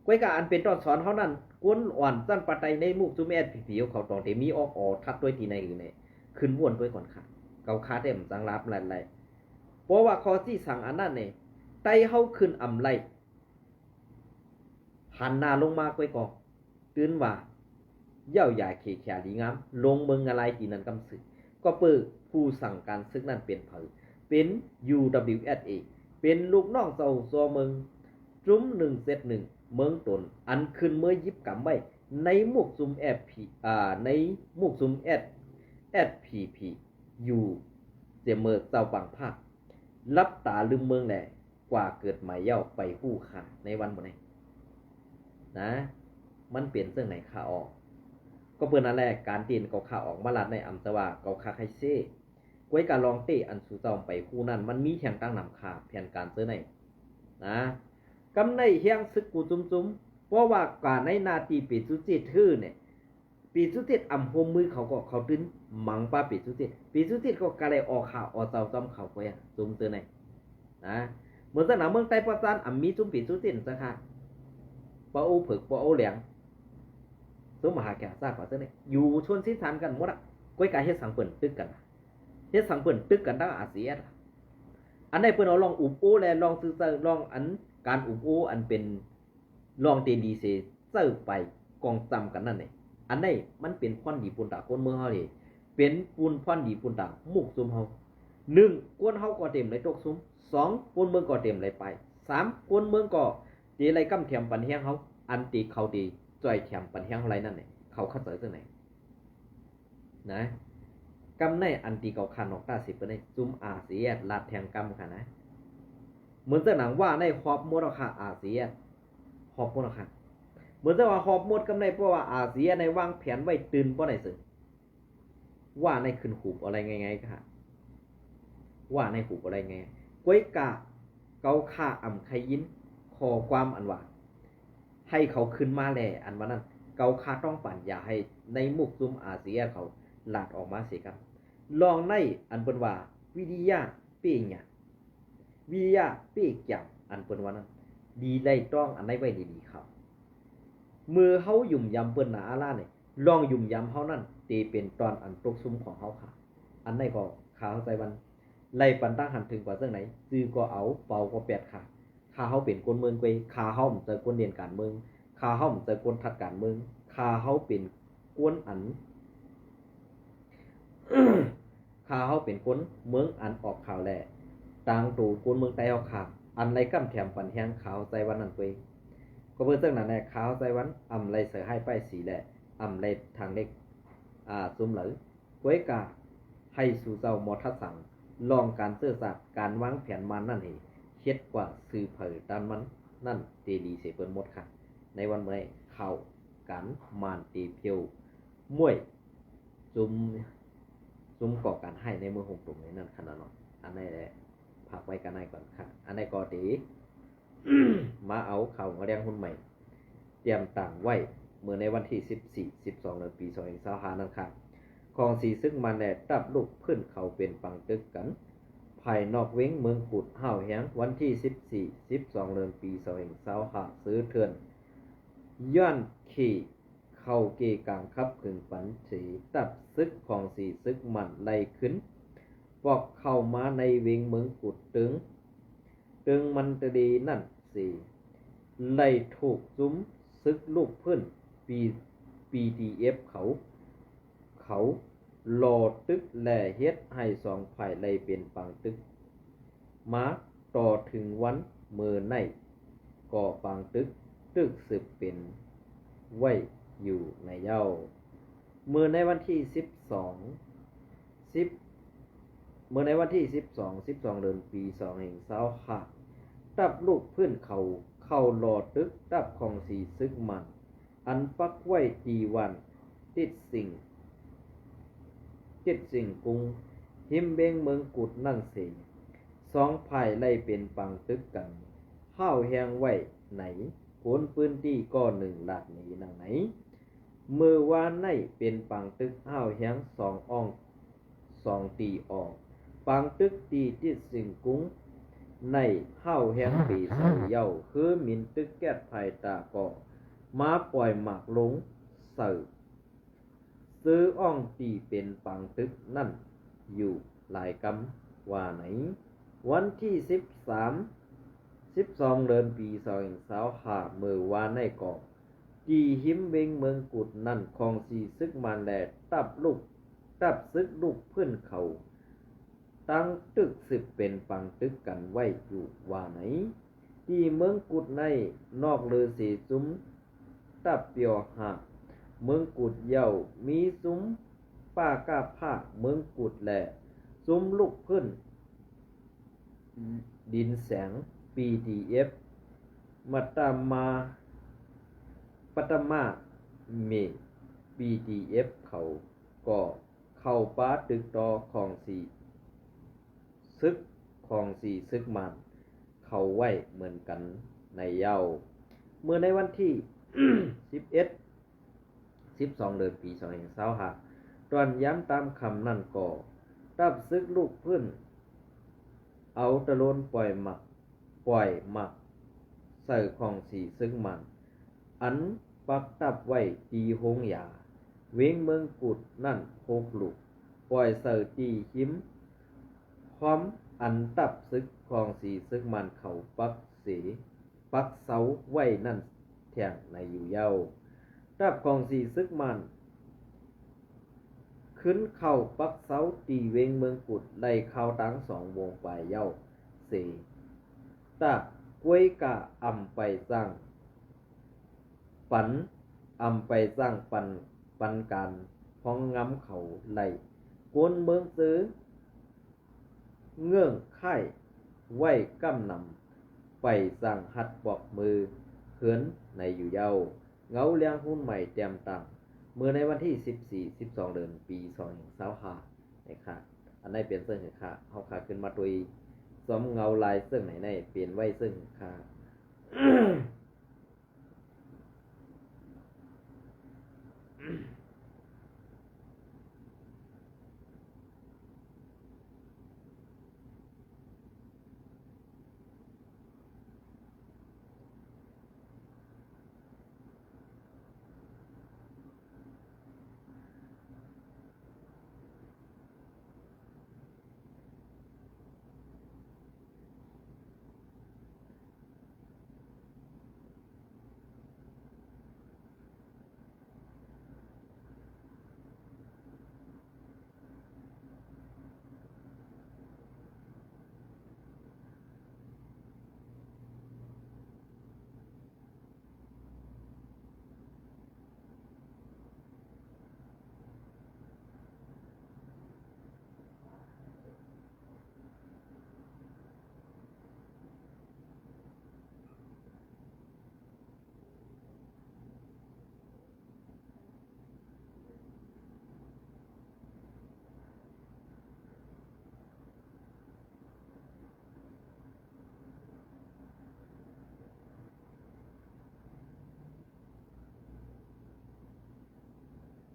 ກ້ວຍກາອັນເປັນຕອນສອນເຮົານັ້ນ ຄົນອ່ອນຊັ້ນປານໃດໃນໝູ່ຊຸມ ເອສພີພີ ເຂົາຕ້ອງໄດ້ມີອອກອໍທັດດ້ວຍທີ່ໃນອື່ນແນ່ ຂຶ້ນວົນດ້ວຍກ່ອນຄ່າ ເຂົາຄ່າແຕ່ມັນຈັ່ງລາບລັດໄລ ເພາະວ່າຂໍ້ຊີ້ສັງອັນນັ້ນນີ້ ໄຕ້ເຮົາຂຶ້ນອຳໄລ ຫັນໜ້າລົງມາກ້ວຍກໍ ຕື່ນວ່າ ເຍົາຢາເຂຂຽລີງາມ ລົງເມືອງງາລາຍຕີນັ້ນກຳຊຶກ ກໍເປີຜູ້ສັ່ງການຊຶກນັ້ນເປັນໃຜ ເປັນ ຢູດັບເບິນຢູເອສເອ ເປັນລູກນ້ອງເຈົ້າຊໍເມືອງ ຈຸມໜຶ່ງເຈັດໜຶ່ງ ເມືອງຕົນ ອັນຂຶ້ນເມືອຢິບກຳໄວ້ໃນໝູ່ຊຸມ ເອສພີ ອາ ໃນໝູ່ຊຸມ ເອສ ເອສພີພີ ຢູ່ເສເມີເຈົ້າບາງພາກ ຫຼັບຕາລືມເມືອງແລ ກວ່າເກີດໃໝ່ເຍົາໄປຮູ້ຄ່າໃນວັນມື້ໃນນະ ມັນເປັນເຊິ່ງໃນຄ່າອອກ ກໍເປັນນັ້ນແຫຼະ ການທີ່ເຂົາຂ້າອອກມາລາດໃນອຳຈະວ່າເຂົາຂ້າໄຄເຊ ກ້ວຍກາລອງເຕະອັນສູ່ເຈົ້າໄປຮູ້ນັ້ນ ມັນມີແທງຕັ້ງນຳຄ່າແຜນການເຊິ່ງໃນນະ ກຳໃນແຮງຊຶກກູຈຸມໆ ເພາະວ່າການໃນໜ້າທີ່ເປຈຸເຈດຖືນີ້ ເປຈຸເຈດອຳຮ່ວມມືເຂົາກໍເຂົາຕື່ນ ມັງປາເປຈຸເຈດ ເປຈຸເຈດກໍກະໄດ້ອອກຂ້າອອກເຈົ້າຈອມເຂົາກໍຢ່າ ຊຸມເຕີໃນນະ ເມືອງເຕີນນະ ເມືອງໃຕ້ປະຈານອຳມີຊຸມເປຈຸເຈດຈັ່ງຄ່າ ປະໂອເຜິກ ປະໂອແຫຼງ ຊຸມມະຫາແຂກຊາກວ່າເຕີໃນ ຢູ່ຊົນຊິນຊານກັນໝົດອະ ກ້ວຍກາເຮັດສັງເພິ່ນຕຶກກັນ ເຮັດສັງເພິ່ນຕຶກກັນທັງ ອາຊີເອສ ອັນໃດເພິ່ນເອົາລອງອຸບໂອ ແລະ ລອງຊື່ໃຈ ລອງອັນການອຸບໂອ ອັນເປັນ ລອງເຕດີເສເຈົ້າໄປກອງຈຳກັນນັ້ນເອງ ອັນໃດມັນເປັນພອນດີປຸນຕາຄົນເມືອງເຮົາເດ ເປັນປຸນ ພອນດີປຸນຕາໝູ່ຊຸມເຮົາ ໜຶ່ງ ຄົນເຮົາກໍເຕັມໄດ້ຕົກຊຸມ ສອງ ຄົນເມືອງກໍເຕັມໄດ້ໄປ ສາມ ຄົນເມືອງກໍເຕໄດ້ກຳແຖມປັນແຮງເຮົາ ອັນເຕເຂົາເຕຊ່ອຍແຖມປັນແຮງເຮົາໄດ້ນັ້ນເອງ ເຂົາເຂົ້າໃຈຈັ່ງໃດ ນະ ກຳໃນອັນທີ່ເຂົາຂ້ານອກຕາຊິເປີດໃນ ຊຸມ ອາຊີເອສ ລັດແທງກຳຄ່ານະ ເໝືອນເຈົ້ານາງວ່າໃນຮອບໝົດເອົາຄ່າ ອາຊີເອສ ຮອບໝົດເອົາຄ່າ ເໝືອນເຈົ້າວ່າຮອບໝົດກຳໃນ ເພາະວ່າ ອາຊີເອສ ໃນວາງແຜນໄວ້ຕື່ນບໍ່ໄດ້ເຊິ່ງ ວ່າໃນຂຶ້ນຫູບເອົາໄດ້ງ່າຍໆ ຄ່າ ວ່າໃນຫູບເອົາໄດ້ງ່າຍ ກ້ວຍກາເຂົາຂ້າອຳໄຄຍິນຂໍ້ຄວາມອັນວ່າ ໃຫ້ເຂົາຂຶ້ນມາແລ ອັນວ່ານັ້ນ ເຂົາຂ້າຕ້ອງປັນຢາໃຫ້ໃນໝູ່ຊຸມ ອາຊີເອສ ເຂົາລາດອອກມາເສກຳ ລອງໃນອັນເພິ່ນວ່າ ວິລິຍະເປຍະ ວິລິຍະເປກຽງ ອັນເພິ່ນວ່ານັ້ນ ດີໄລ່ຕ້ອງອັນໃດໄວ້ດີໆ ເຂົາ ເມື່ອເຮົາຫຍຸມຢຳເພິ່ນນະອາລານີ້ ລອງຫຍຸມຢຳເຮົານັ້ນ ເຕເປັນຕອນອັນຕົກຊຸມຂອງເຮົາຄ່າ ອັນໃດກໍຂ້າເຮົາໃຈວັນ ໄລ່ປັນຕັ້ງຫັນເຖິງກວ່າເຊິ່ງໃດ ຈື່ກໍເອົາ ເປົ່າກໍແປດຄ່າ ຂ້າເຮົາເປັນຄົນເມືອງເວີຍ ຂ້າເຮົາບໍ່ໃຈຄົນເດັ່ນການເມືອງ ຂ້າເຮົາບໍ່ໃຈຄົນທັດການເມືອງ ຂ້າເຮົາເປັນຄົນອັນ ຂ້າເຮົາເປັນຄົນເມືອງອັນອອກຂ່າວແລະ ຕາງໂຕຄົນເມືອງໃຕ້ເຮົາຂ້າ ອັນໄດ້ກຳແຖມປັນແຮງຂ້າເຮົາໃຈວັນນັ້ນເວີຍ ກໍເພາະເຊິ່ງນັ້ນແຫຼະ ຂ້າເຮົາໃຈວັນອຳໄດ້ໃສ່ຮ້າຍປ້າຍສີແລະ ອຳໄດ້ທາງເລັກ ອາ ຊຸມເລີຍ ກ້ວຍກາໃຫ້ສູ່ເຈົ້າໝໍທັດສັງ ລອງການເຈີສາດ ການວາງແຜນມານນັ້ນໃຫ້ເຮັດກວ່າຊື່ເຜີຕານມັນນັ້ນເຕດີເສເປີນໝົດຄ່າ ໃນວັນມື້ໃດ ຂ່າວການມານເຕພຽວ ມວຍ ຊຸມ ຊຸມກໍ່ການຮ້າຍໃນເມືອງຫົງຕົງໃນນັ້ນຂະໜາດເນາະ ອັນໃດແຫຼະ ຝາກໄວ້ກັນໃນກ່ອນຄ່າ ອັນໃດກໍເຕ ມາເອົາຂ່າວງາແລງຮຸ່ນໃໝ່ ຕຽມຕັ້ງໄວ້ເມື່ອໃນວັນທີສິບສີ່ ສິບສອງ ເດືອນ ປີສອງພັນຊາວຫ້ານັ້ນຄ່າ ຂອງສີຊຶກມານແລະ ດັບລຸກພື້ນເຂົາເປັນປັງຕຶກກັນ ພາຍນອກເວັງເມືອງກຸດຮ້າວແຮງ ວັນທີສິບສີ່ ສິບສອງ ເດືອນ ປີສອງພັນຊາວຫ້າ ເສືອເຖື່ອນ ຍ້ອນເຂ ເຂົ້າເກກາງຂັບຂຶງປັນເສ ດັບຊຶກຂອງສີຊຶກມັນໄລ່ຂຶ້ນ ອກເຂົ້າມາໃນເວງເມືອງກຸດເຕີງ ເຕີງມັນຕະເລນັ້ນເສ ໄດ້ຖືກຊຸມສຶກລູກພື້ນ ປີ ບີດີເອັຟ ເຂົາ ເຂົາຫຼໍ່ຕຶກ ແລະ ເຮັດໃຫ້ສອງຝ່າຍໄດ້ເປັນປາງຕຶກ ມາຕໍ່ເຖິງວັນມື້ໃນກໍປາງຕຶກ ຕຶກສືບເປັນໄວ້ຢູ່ໃນເຍົາ. ເມື່ອໃນວັນທີສິບສອງ ສິບ ເມື່ອໃນວັນທີສິບສອງ ສິບສອງ ເດືອນ ປີສອງພັນຊາວຫ້າ ທັບລູກພື້ນເຂົາ ເຂົ້າຫຼໍ່ຕຶກທັບຂອງສີສຶກມານ ອັນປັກໄວ້ທີ່ບ້ານຕິດສິງ ຕິດສິງກຸງ ຮິມເວງເມືອງກຸດນັ້ນເສ ສອງຝ່າຍໄດ້ເປັນປາງຕຶກກັນ ຮ້າວແຮງໄວ້ໃນ ຄົນພື້ນທີ່ກໍໜຶ່ງລາດໜີດັ່ງໃນ ເມື່ອວານໃນເປັນປາງຕຶກຮ້າວແຮງສອງອ່ອງ ສອງຕີອອກ ປາງຕຶກທີ່ຕິດສິງກຸງໃນ ຮ້າວແຮງເປເຊົາເຍົາ ຄືມິນຕຶກແກັດພາຍຕາກໍມາປ່ອຍໝາກລົງໃສ່ ຊື້ອ່ອງຕີເປັນປາງຕຶກນັ້ນຢູ່ຫຼາຍກຳວ່າໃນ. ວັນທີສິບສາມ ສິບສອງ ເດືອນ ປີສອງພັນຊາວຫ້າ ເມື່ອວານໃນກໍ ທີ່ຮິມເວງເມືອງກຸດນັ້ນ ຂອງສີສຶກມານ ແລະ ທັບລູກ ທັບຊຶກລູກພື້ນເຂົາ ຕັ້ງຕຶກສືບເປັນປາງຕຶກກັນໄວ້ຢູ່ວ່າໃນ. ທີ່ເມືອງກຸດໃນ ນອກເລີເສຊຸມ ທັບປຽວຫ້າ ເມືອງກຸດເຍົາ ມີຊຸມ ປາກາພາກເມືອງກຸດ ແລະ ຊຸມລູກພື້ນ ດິນແສງ ບີດີເອັຟ ມັດຕະມາ ປັດຕະມາເມ ບີດີເອັຟ ເຂົາກໍເຂົ້າປະຕຶກຕໍ່ຂອງສີຊຶກ ຂອງສີຊຶກມານເຂົ້າໄວ້ເໝືອນກັນໃນເຍົາ. ເມື່ອໃນວັນທີສິບເອັດ ສິບສອງ ເດືອນ ປີສອງພັນຊາວຫ້າ ຕອນຍາມຕາມຄ່ຳນັ້ນກໍ ທັບຊຶກລູກພື້ນ ເອົາຕະໂລນປ່ອຍໝາກ ປ່ອຍໝາກໃສ່ຂອງສີຊຶກມານ ອັນປັກທັບໄວ້ທີ່ໂຮງຢາເວງເມືອງກຸດນັ້ນຫົກລູກ ປ່ອຍໃສ່ທີ່ຮິມຄວາມອັນທັບຊຶກຂອງສີຊຶກມານເຂົາປັກເສ ປັກເຊົາໄວ້ນັ້ນແທ້ງໃນຢູ່ເຍົາ. ທັບຂອງສີຊຶກມານ ຂຶ້ນເຂົ້າປັກເຊົາທີ່ເວງເມືອງກຸດໄດ້ຂ່າວຕັ້ງສອງໂມງປາຍເຍົາເສ ຕາກວຍກາອຳໄປສ້າງປັນ ອຳໄປສ້າງປັນ ປັນການຫ້ອງງຳເຂົາໄລ່ ຄົນເມືອງເຈີ ເງື່ອນໄຂໄວ້ກຳນຳ ໄປສັ່ງຮັດບອກມືເຮືອນໃນຢູ່ເຍົາ. ເງົາລຽງຮຸ່ນໃໝ່ແຕ້ມຕ່າງ ເມື່ອໃນວັນທີສິບສີ່ ສິບສອງ ເດືອນ ປີສອງພັນຊາວຫ້າ ນີ້ຄ່ະ. ອັນໃດເປັນເຊິ່ງໃຫ້ຄ່ະ ເຮົາຄ່ະຂຶ້ນມາຕຸ້ຍ ສອມເງົາລາຍເຊິ່ງໃນໃນເປັນໄວ້ເຊິ່ງຄ່ະ.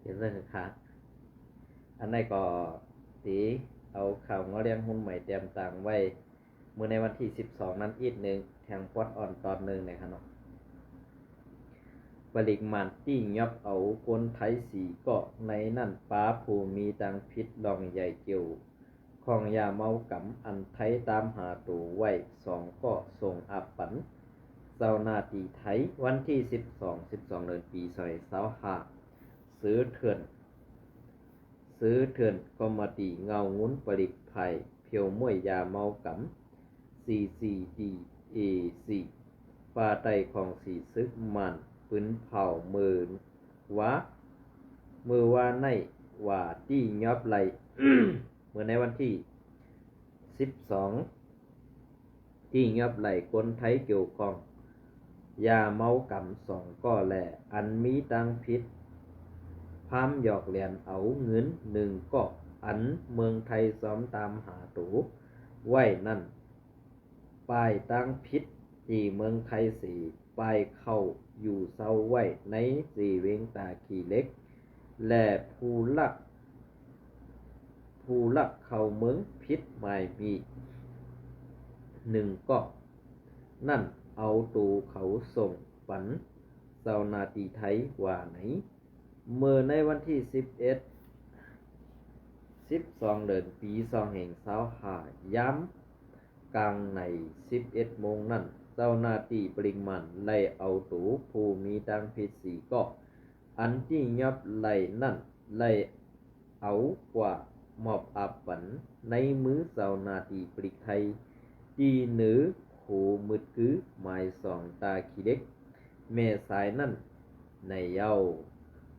ເປັນເລື່ອງຄັກ. ອັນໃດກໍດີ ເອົາຂ່າວງໍ້ລ້ຽງຮຸ່ນໃໝ່ແຕ້ມຕ່າງໄວ້ ມື້ໃນວັນທີສິບສອງນັ້ນອີກໜຶ່ງ ແທງປອດອ່ອນຕອນໜຶ່ງນະຄະເນາະ. ປະລິກມານຕີຫຍັບເອົາຄົນໄທສີ່ເກາະ ໃນນັ້ນປາຜູ້ມີທາງຜິດລອງໃຫຍ່ກ່ຽວ ຂອງຢາເມົາກຳ ອັນໄທຕາມຫາໂຕໄວ້ສອງກໍສົ່ງອັບປັນເຈົ້າໜ້າທີ່ໄທ. ວັນທີສິບສອງ ສິບສອງເດືອນ ປີສອງພັນຊາວຫ້າ ເຊີເຖື່ອນ ເຊີເຖື່ອນ ກຳມະຕີເງົາງຸນປະລິກ ຝ່າຍເພັວມວຍຢາເມົາກຳ ຊີຊີດີເອຊີ ປ່າໄຕ້ຂອງສີສຶກໝານ ປືນເຜົາເມີນ ວ່າ ເມີວານໃນວ່າ ຕີຫຍອບໄລ່ ເມີໃນວັນທີສິບສອງ ຕີຫຍອບໄລ່ຄົນໄທກ່ຽວຂ້ອງຢາເມົາກຳສອງກໍ ແລະ ອັນມີທາງຜິດພາມຢອກລຽນເອົາເງິນໜຶ່ງກໍ ອັນເມືອງໄທຊອມຕາມຫາໂຕໄວ້ນັ້ນ. ປາຍທາງຜິດທີ່ເມືອງໄທເສ ປາຍເຂົ້າຢູ່ເຊົາໄວ້ໃນເຊເວັງຕາຂີ້ເຫຼັກ ແລະ ຜູ້ລັກ ຜູ້ລັກເຂົ້າເມືອງຜິດໝາຍມີໜຶ່ງກໍ ນັ້ນເອົາໂຕເຂົາສົ່ງປັນເຈົ້າໜ້າທີ່ໄທວ່າໃນ ເມີໃນວັນທີສິບເອັດ ສິບສອງເດືອນ ປີສອງພັນຊາວຫ້າ ຍາມກາງໃນສິບເອັດໂມງນັ້ນ ເຈົ້າໜ້າທີ່ປະລິກໝານໄດ້ເອົາໂຕຜູ້ມີທາງຜິດສີ່ກໍ ອັນທີ່ຫຍອບໄລ່ນັ້ນ ໄດ້ເອົາກວ່າມອບອັບປັນໃນມືເຈົ້າໜ້າທີ່ປະລິກໄທ ທີ່ເນີໂຂມືດກື ໝາຍສອງ ຕາຂີ້ເຫຼັກ ແມ່ສາຍນັ້ນໃນເຍົາ.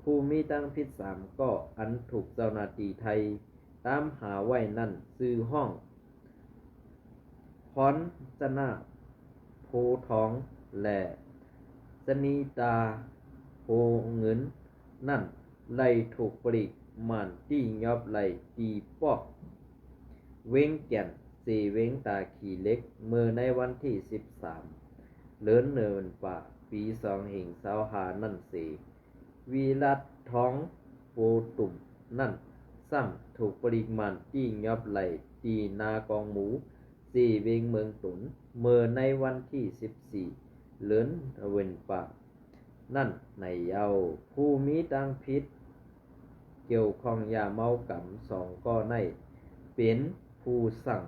ຜູ້ມີທາງຜິດສາມກໍ ອັນຖືກເຈົ້າໜ້າທີ່ໄທຕາມຫາໄວ້ນັ້ນ ຊື່ ຮ້ອງ ພອນຊະນາ ໂພທອງ ແລະ ຊະນີຕາ ໂພເງິນ ນັ້ນ ໄດ້ຖືກປະລິກໝານຕີຫຍອບໄລ່ ຕີປອກ ວຽງແກ່ນ ເຊເວັງຕາຂີ້ເຫຼັກ ເມີໃນວັນທີສິບສາມ ເດືອນໂນເວັມເບີ ປີສອງພັນຊາວຫ້ານັ້ນເສ ວິລັດທອງ ໂພຕຸມ ນັ້ນຊ້ຳ ຖືກປະລິກໝານຕີຫຍອບໄລ່ ຕີນາກອງໝູ ເຊເວັງເມືອງຕຸນ ເມີໃນວັນທີສິບສີ່ ເດືອນໂນເວັມເບີ ນັ້ນໃນເຍົາ. ຜູ້ມີທາງຜິດກ່ຽວຂ້ອງຢາເມົາກຳສອງກໍໃນ ເປັນຜູ້ສັ່ງ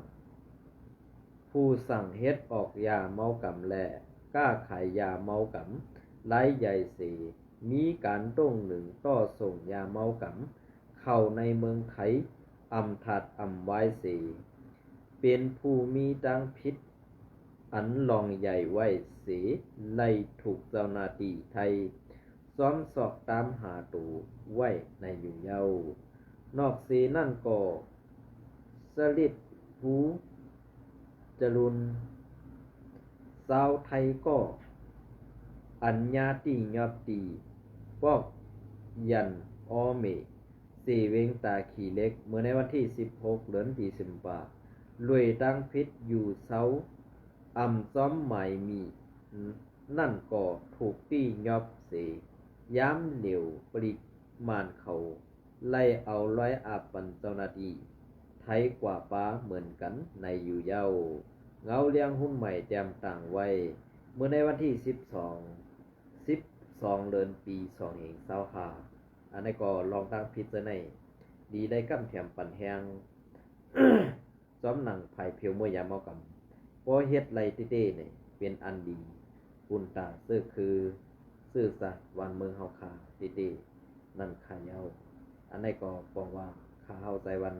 ຜູ້ສັ່ງເຮັດອອກຢາເມົາກຳ ແລະ ຄ້າຂາຍຢາເມົາກຳລາຍໃຫຍ່ເສ ມີການໂຕ້ງໜຶງຕໍ່ສົ່ງຢາເມົາກຳເຂົ້າໃນເມືອງໄທ ອຳທາດອຳວາຍເສ ເປັນຜູ້ມີທາງຜິດ ອັນລອງໃຫຍ່ໄວ້ເສ ໄດ້ຖືກເຈົ້າໜ້າທີ່ໄທຊອມຊອກຕາມຫາໂຕໄວ້ໃນຢູ່ເຍົາ. ນອກເສນັ້ນກໍ ສະລິດ ພູຈະລຸນ ຊາວໄທກໍ ອັນຍາຕີຫຍອບຕີ ປອກຢັນ ອໍເມ ເຊເວັງຕາຂີ້ເຫຼັກ ເມື່ອໃນວັນທີສິບຫົກ ເດືອນດີເຊັມເບີ ລວຍທາງຜິດຢູ່ເຊົາ ອຳຊອມໝາຍມີນັ້ນກໍຖືກຕີຫຍອບເສ ຍາມຫຼຽວປະລິກໝານເຂົາໄລ່ເອົາລອຍອັບປັນເຈົ້າໜ້າທີ່ໄທກວ່າປາເໝືອນກັນໃນຢູ່ເຍົາ. ເງົາລຽງຮຸ່ນໃໝ່ແຕ້ມຕ່າງໄວ້ ເມື່ອໃນວັນທີສິບສອງ ສິບສອງເດືອນ ປີສອງພັນຊາວຫ້າ ອັນໃດກໍລອງທາງຜິດເທື່ອໃນ ດີໄດ້ກຳແຖມປັນແຮງ ຊອມໜັງພາຍເພັວມວຍຢາເມົາກຳ ພໍເຮັດໄດ້ເຕ້ໆນີ້ ເປັນອັນດີ ບຸນຕາເຊີຄື ຊື່ຊາດບ້ານເມືອງເຮົາຄາເຕ້ໆນັ້ນຄາເຍົາ. ອັນໃດກໍປອງວ່າ ຂ້າເຮົາໃຈວັນ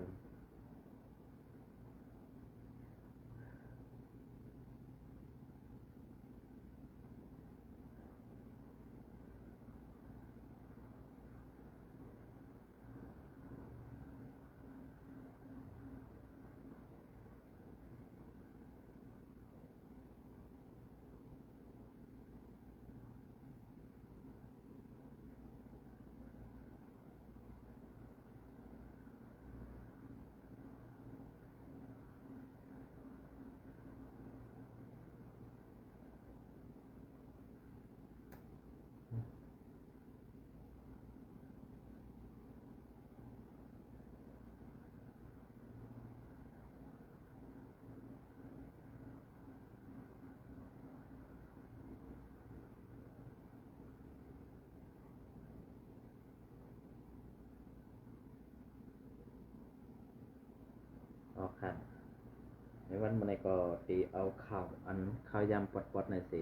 ໃນວັນມື້ນີ້ກໍໄດ້ເອົາຂ່າວອັນຂ່າວຍາມປອດໆນີ້ເສ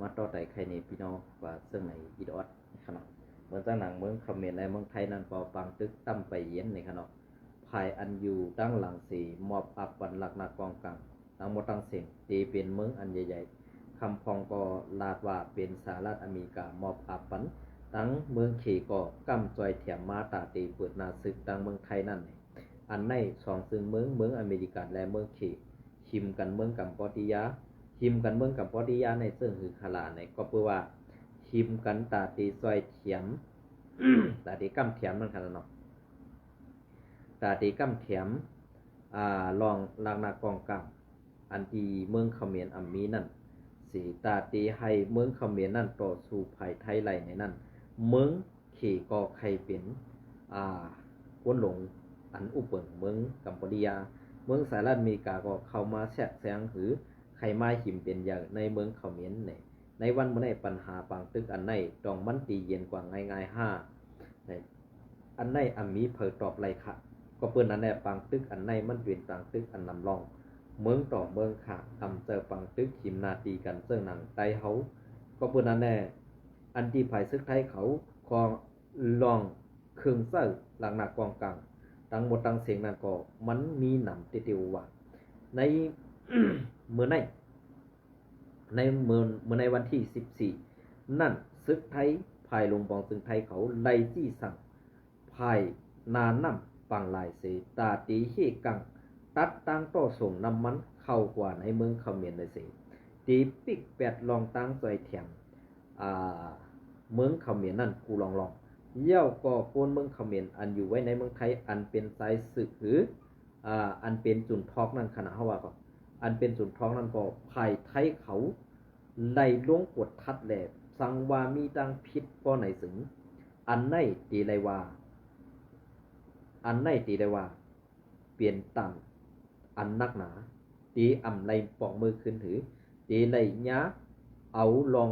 ມາຕໍ່ໄຕ້ໄຂແນະພີ່ນ້ອງວ່າເຊິ່ງໃນອີດອອດຂະນະ ເມື່ອຈັ່ງນາງເມືອງຂະເໝນ ແລະ ເມືອງໄທນັ້ນກໍປາງຕຶກຕ່ຳໄປເຢັນນີ້ຂະເນາະ ຝ່າຍອັນຢູ່ດ້ານຫຼັງເສມອບອາບປັນຫຼັກໜັກກອງກາງ ທັງໝົດທັງເສັງ ທີ່ເປັນເມືອງອັນໃຫຍ່ໆ ຄຳພອງກໍລາດວ່າເປັນສະຫະລັດອາເມລິກາມອບອາບປັນ ທັງເມືອງເຂກໍກ້ຳຊ່ອຍແຖມມາຕາເຕເປີດໜ້າສຶກ ທັງເມືອງໄທນັ້ນ ອັນໃນສອງເຊິ່ງເມືອງ ເມືອງອາເມລິກັນ ແລະ ເມືອງເຂ ຫິມກັນເມືອງກຳປອດດີຍາ ຫິມກັນເມືອງກຳປອດດີຍາໃນເຊິ່ງຫືຄາລາໃນ ກໍເປີວ່າຫິມກັນຕາເຕຊ່ອຍແຖມ ຕາເຕກ້ຳແຖມນັ້ນຂະນະເນາະ ຕາເຕກ້ຳແຖມ ອ່າ ລອງຫຼັກໜັກກອງກາງ ອັນທີ່ເມືອງຂະເໝນອຳມີນັ້ນເສ ຕາເຕໃຫ້ເມືອງຂະເໝນນັ້ນຕໍ່ສູ້ຝ່າຍໄທໄຫຼໃນນັ້ນ ເມືອງເຂກໍໄຄເປັນ ອ່າ ກົ້ນຫຼົງອັນອຸບເບິ່ງເມືອງກຳປອດດີຍາ ເມືອງສະຫະລັດອາເມລິກາກໍເຂົ້າມາແຊກແຊງ ຫຼື ໄຄມາຫິມເປັນໃຫຍ່ໃນເມືອງຂະເໝນໃນ ໃນວັນມື້ນີ້ ບັນຫາປາງຕຶກອັນໃນ ຕ້ອງມັນຕີເຢັນກວ່າງ່າຍໆ ຫາ ໃນ ອັນໃນອຳມີໃຜຕອບໄລ່ຂະ ກໍເປັນອັນແນບປາງຕຶກອັນໃນມັນເປັນປາງຕຶກອັນນຳລອງ ເມືອງຕໍ່ເມືອງຂະ ອຳເຈີປາງຕຶກຫິມໜ້າຕີກັນເຊິ່ງນາງໄຕ້ເຮົາ ກໍເປັນອັນແນ ອັນທີ່ຝ່າຍເສິກໄທເຂົາຂອງລອງເຄື່ອງໃຊ້ຫຼັກໜັກກອງກາງ ທັງໝົດທັງເສັງນັ້ນກໍມັນມີນຳເຕເຕວ່າ ໃນ ມື້ໃນ ໃນມື້ ມື້ໃນວັນທີສິບສີ່ນັ້ນ ເສິກໄທ ຝ່າຍຫຼົງປອງເຊິ່ງໄທເຂົາໄລ່ຈີ້ສັ່ງ ພາຍນານ້ຳປັງລາຍເສ ຕາເຕເຮກັງ ຕັດຕັ້ງຕໍ່ສົ່ງນ້ຳມັນເຂົ້າຂວາໃນເມືອງຂະເໝນໄດ້ເສ ເຕປິກແປດລອງຕັ້ງຊ່ອຍແຖມ ອ່າ ເມືອງຂະເໝນນັ້ນກູລອງໆ ແລ້ວກໍຄົນເມືອງຂະເໝນອັນຢູ່ໄວ້ໃນເມືອງໄທ ອັນເປັນສາຍສືບ ຫຼື ອ່າ ອັນເປັນຈຸນທອກນັ້ນຂະນະ ເຮົາວ່າກໍ ອັນເປັນຈຸນທອກນັ້ນກໍ ຝ່າຍໄທເຂົາໄດ້ລົງກວດທັດແລະ ສັງວ່າມີທາງຜິດບໍ່ໃນເຊິ່ງ ອັນໃນເຕໄດ້ວ່າ ອັນໃນເຕໄດ້ວ່າ ເປັນຕານອັນໜັກໜາ ເຕອຳໄລ່ປອກມືຂຶ້ນ ຫຼື ເຕໄລ່ຍາເອົາລອງ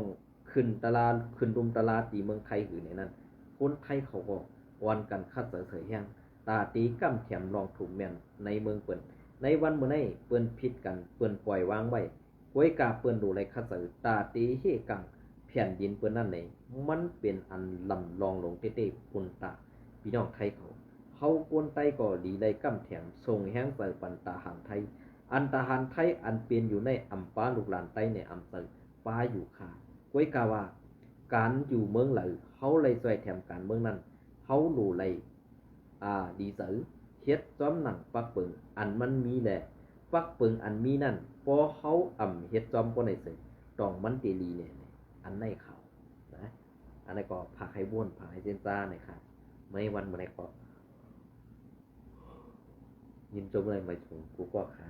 ຂຶ້ນຕະລາ ຂຶ້ນລຸ່ມຕະລາຕີເມືອງໄທຫືໃນນັ້ນ ຄົນໄທເຂົາກໍອ່ອນກັນຄັດເສີເສີແຮງ ຕາຕີກ້ຳແຖມລອງທຸກແມ່ນໃນເມືອງເພິ່ນ ໃນວັນມື້ໃນເພິ່ນຜິດກັນ ເພິ່ນປ່ອຍວາງໄວ້ ກ້ວຍກາເພິ່ນດູໄລຄັດເສີ ຕາຕີເຮກັງແຜ່ນດິນເພິ່ນນັ້ນເອງ ມັນເປັນອັນລຳລອງລົງເຕໆ ພຸ້ນຕາ ພີ່ນ້ອງໄທເຂົາ ເຮົາຄົນໃຕ້ກໍດີໄລກ້ຳແຖມ ສົ່ງແຮງໃຈປັນທະຫານໄທ ອັນທະຫານໄທອັນເປັນຢູ່ໃນອຳປາລູກຫຼານໃຕ້ໃນອຳເຈີ ປາຢູ່ຄ່າ ກ້ວຍກາວ່າ ການຢູ່ເມືອງໃດ ເຮົາໄດ້ຊ່ອຍແຖມການເມືອງນັ້ນ ເຮົາໂລໄດ້ ອ່າ ດີໃຈ ເຮັດຈ້ອມໜັງປັກເປິງອັນມັນມີແລະ ປັກເປິງອັນມີນັ້ນ ພໍເຮົາອຳເຮັດຈ້ອມບໍ່ໄດ້ເສີ ຕ້ອງມັນເຕລີແນ່ ອັນໃນຂ່າວນະ ອັນໃນກໍຝາກໃຫ້ວົນ ຝາກໃຫ້ເຊັນຈ້ານະຄະ ໃນວັນມື້ໃນກໍ ຍິນຈົບເລີຍ ມາເຖິງກູກໍຄ່າ